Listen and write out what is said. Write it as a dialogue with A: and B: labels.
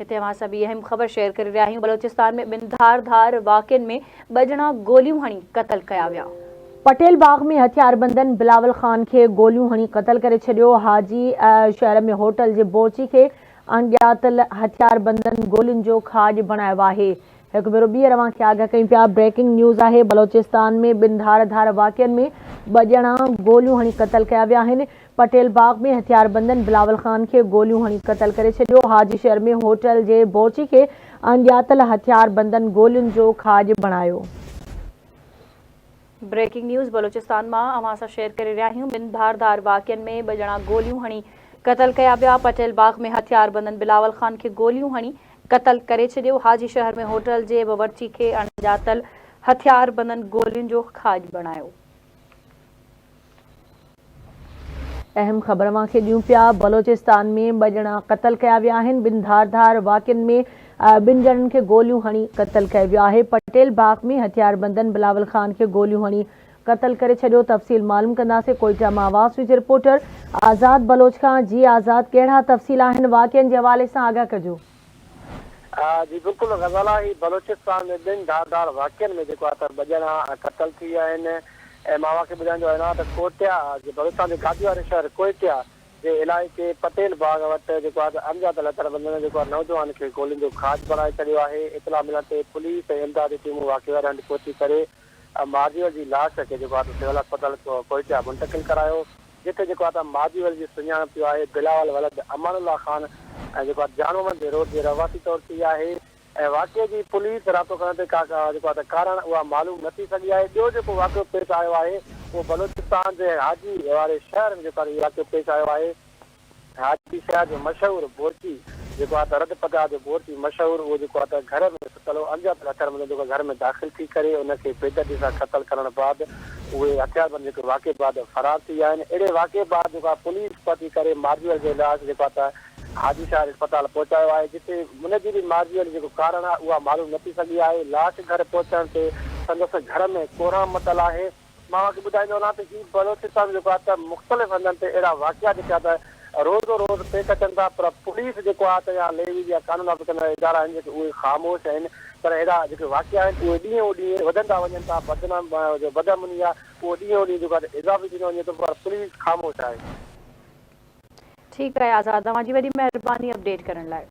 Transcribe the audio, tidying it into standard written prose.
A: هتي اوهان سان ٻي اهم خبر شيئر ڪري رهيا آهيون، بلوچستان ۾ ٻن ڌار ڌار واقعن ۾ ٻه ڄڻا گوليون هڻي قتل ڪيا ويا.
B: پٽيل باغ ۾ هٿياربندن بلاول خان کي گوليون هڻي قتل ڪري ڇڏيو، حاجي شهر ۾ هوٽل جي بورچي کي اڻڄاتل هٿياربندن گولين جو کاڄ بڻايو آهي. هڪ ڀيرو ٻيهر اوهان کي آگاهه ڪيون پيا، بريڪنگ نيوز آهي، بلوچستان ۾ ٻن ڌار ڌار واقعن ۾ ٻه ڄڻا گوليون هڻي قتل ڪيا ويا آهن، پٽيل باغ ۾ هٿياربندن بلاول خان کي گوليون هڻي قتل ڪري ڇڏيو، حاجي شهر ۾ هوٽل جي بورچي کي اڻڄاتل هٿياربندن گولين جو کاڄ بڻايو.
A: بريڪنگ نيوز بلوچستان مان اوهان سان شيئر ڪري رهيا آهيون، ٻن ڌار ڌار واقعن ۾ ٻه ڄڻا گوليون هڻي قتل ڪيا ويا، پٽيل باغ ۾ هٿياربندن بلاول خان کي گوليون هڻي قتل ڪري ڇڏيو، حاجي شهر ۾ هوٽل جي باورچي کي اڻڄاتل هٿياربندن گولين جو کاڄ بڻايو.
B: اهم خبر اوهان کي ڏيون پيا، بلوچستان ۾ ٻه ڄڻا قتل ڪيا ويا آهن، ٻن ڌار ڌار واقعن ۾ ٻن ڄڻن کي گوليون هڻي قتل ڪيو ويو آهي، پٽيل باغ ۾ هٿياربندن بلاول خان کي گوليون هڻي قتل ڪري ڇڏيو، تفصيل معلوم ڪنداسين ڪوئيٽا مان آواز نيوز جي رپورٽر آزاد بلوچ کان، جي آزاد ڪهڙا تفصيل آهن واقعن جي حوالي سان آگاهه ڪجو.
C: جي بلڪل غزالا هي بلوچستان ۾ ٻن ڌار ڌار واقعن ۾ جيڪو آهي ته ٻه ڄڻا قتل ٿي ويا آهن ۽ مان اوهان کي ٻڌائيندو آهيان ته ڪوئٽيا جي بلوچستان جي گادي واري شهر ڪوئٽيا جي علائقي پٽيل باغ وٽ جيڪو آهي ته امجاد لتڙبندن جيڪو آهي نوجوان کي گولين جو کاڄ بڻائي ڇڏيو آهي اطلاع ملڻ تي پوليس ۽ امدادي ٽيمون واقعي واري هنڌ پهچي ڪري مارجي ويل جي لاش کي جيڪو آهي ته سول اسپتال ڪوئٽيا منتقل ڪرايو جتي جيڪو آهي ته مارجي ويل جي سڃاڻپ ٿيو آهي بلاول ولد امان الله خان ۽ جيڪو آهي جان محمد روڊ جي رهواسي طور ٿي آهي ۽ واقعي جي پوليس رابطو ڪرڻ تي ڪا جيڪو آهي ته ڪارڻ اها معلوم نه ٿي سگهي آهي ٻيو جيڪو واقعو پيش آيو آهي اهو بلوچستان جي حاجي واري شهر ۾ جيڪو آهي اهو واقعو پيش آيو آهي. حاجي شاهه جو مشهور بورچي جيڪو آهي ته رڌ پچاء جو بورچي مشهور اهو جيڪو آهي ته گهر ۾ ستل هو اڻڄاتل هٿياربندن جيڪو گهر ۾ داخل ٿي ڪري ان کي بيدردي سان قتل ڪرڻ بعد اهي هٿياربند جيڪو واقعي بعد فرار ٿي ويا آهن اهڙي واقعي بعد جيڪو آهي پوليس پهچي ڪري مارجي ويل جو لاش جيڪو آهي ته حاجي شاهه اسپتال پهچايو آهي جتي ان جي به مارجي ويل جيڪو ڪارڻ آهي اها معلوم نه ٿي سگهي آهي لاش گهر پهچڻ تي سندس گهر ۾ ڪهرام متل آهي. مان اوهان کي ٻڌائيندو هلان ته هي بلوچستان جيڪو آهي ته مختلف هنڌن تي اهڙا واقعا جيڪي آهي ته روزو روز پيش اچن ٿا پر پوليس جيڪو آهي ته يا ليويز يا قانون نافذ ڪندڙ ادارا آهن جيڪي اهي خاموش آهن پر اهڙا جيڪي واقعا آهن اهي ڏينهون ڏينهن وڌندا وڃن ٿا بدنام جو بدامني آهي اهو ڏينهون ڏينهن جيڪو آهي ته اضافي ٿيندو وڃي ٿو پر پوليس خاموش آهي.
A: ٺيڪ آهي آزاد اوهان جي وڏي مهرباني اپڊيٽ ڪرڻ لاء.